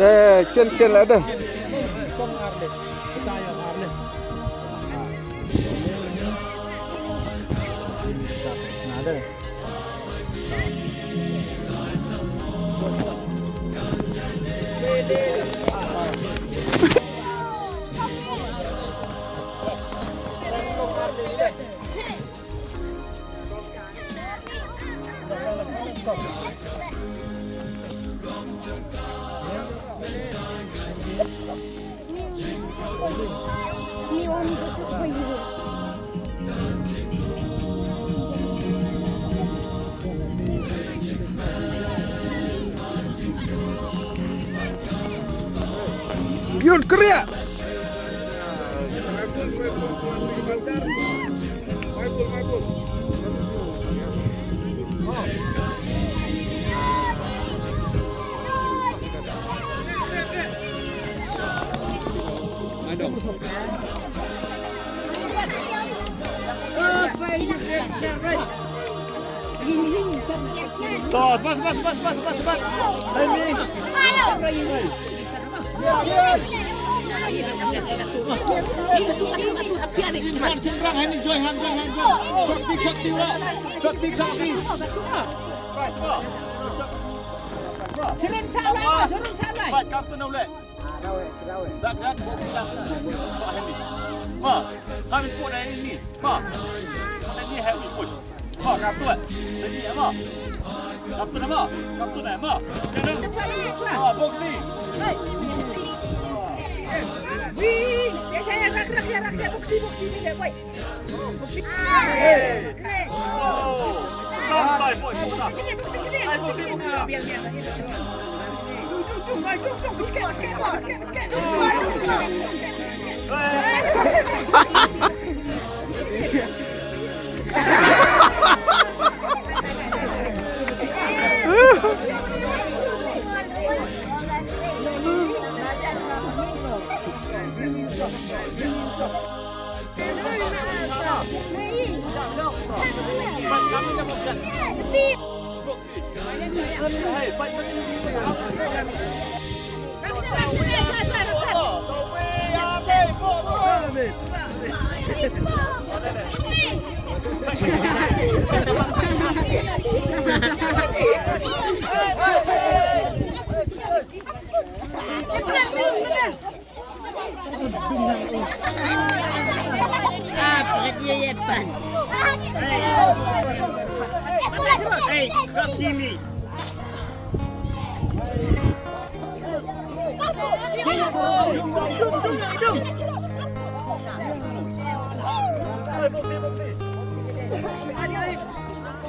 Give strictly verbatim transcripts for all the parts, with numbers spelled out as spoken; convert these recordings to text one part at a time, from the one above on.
De, chen chen la de. Yun kriya. Bas, bas, bas. Hai ni. Iman chengrang, hai ni, join hand, join hand, join. Shakti, shakti, ura. Shakti, shakti. Shirun chalai, shirun chalai. Dak, dak, bok, dak. Hai ni. Ma, hai ni, put hai ni. Ma. Hai ni, hai ni, push. Ma, kaptun. Hai ni, ma. Kaptun, ma. Kaptun, ma. Kaptun. Ma, bok ni. Wih, ya, ya, ya, rak, rak, ya, rak, ya, bok ni, bok ni, bok ni. Hey. Oh. Santai, boy. Hai, bok ni, bok ni.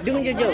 Dung jujur.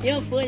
Yo, full.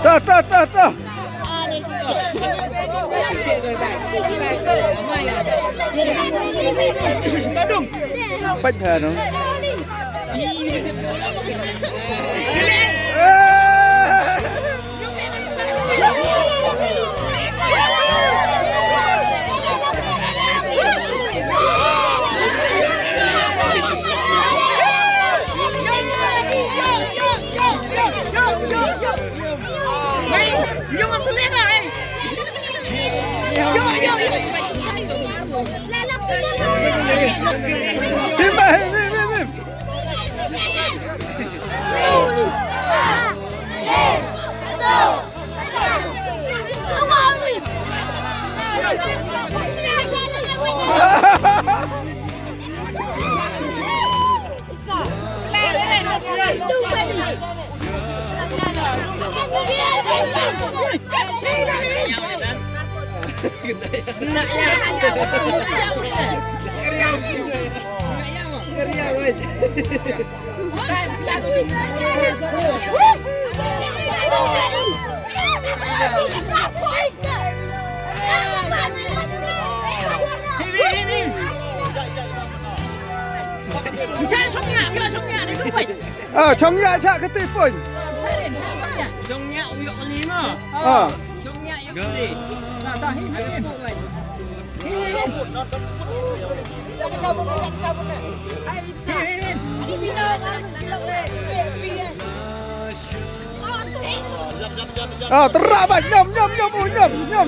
Ta, ta, ta, ta. Pait ha no. Ah, chong ya cha kati pun. Ah. Ah, terak bang, nyam, nyam, nyam, oh, nyam, nyam.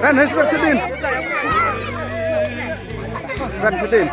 Ran, hai, surat sedin. Ran sedin.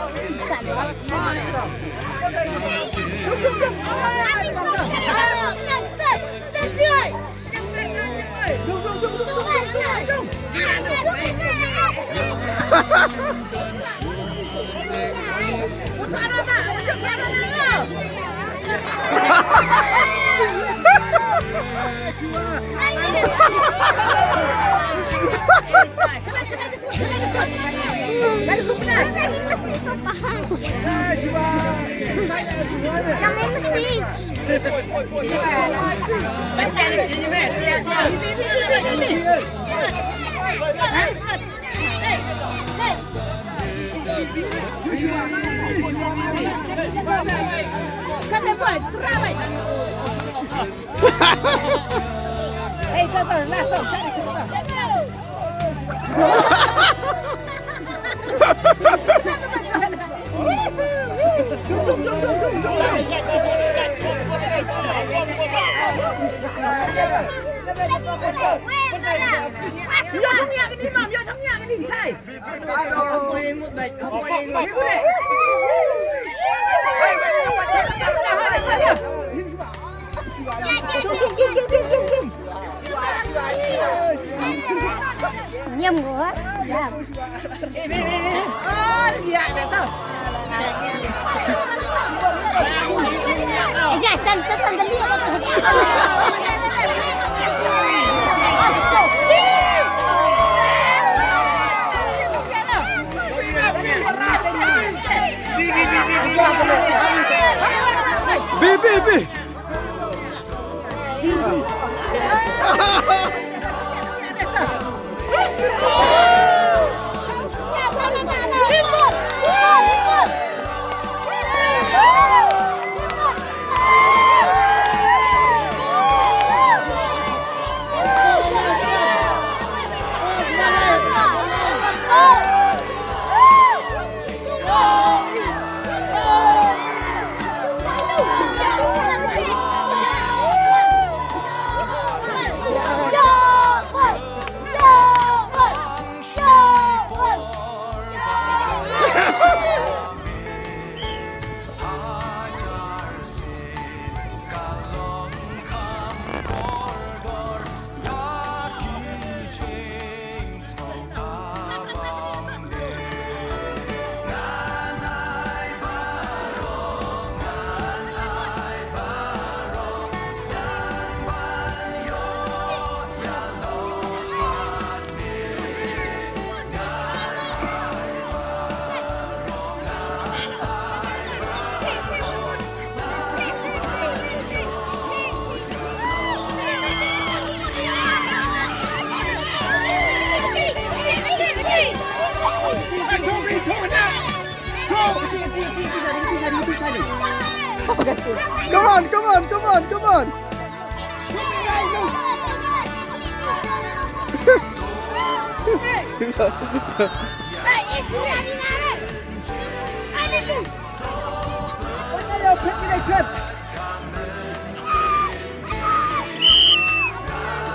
Come and see. Come on, boy, grab it. Hey, go, go, last one, Charlie, come on. Niam gua. Bi, bi, bi. Come on, come on, come on, come on.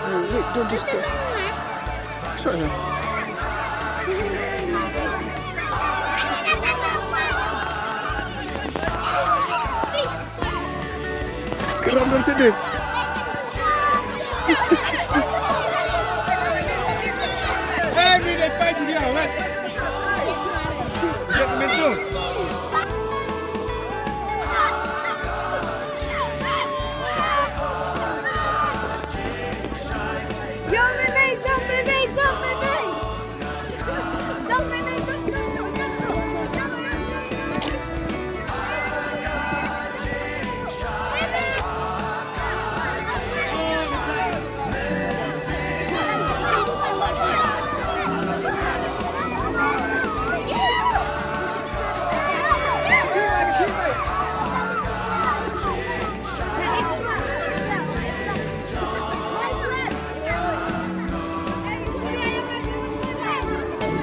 Wait, wait, don't disturb. Sorry. Keram dan sedih. Every day fight to the outlet. Get mental. Yo, bebe, jump, bebe, jump, bebe. Jump, bebe, jump, jump, jump, jump, jump.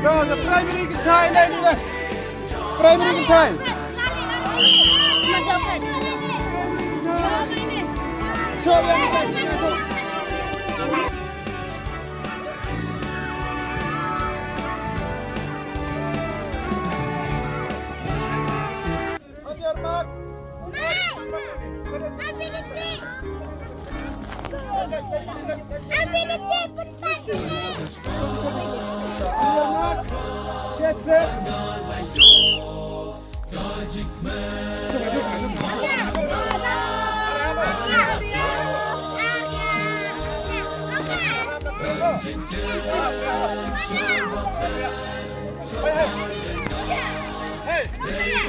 Go, the primary guitar, primary guitar. On your mark. On your mark. Get set. Hey, hey.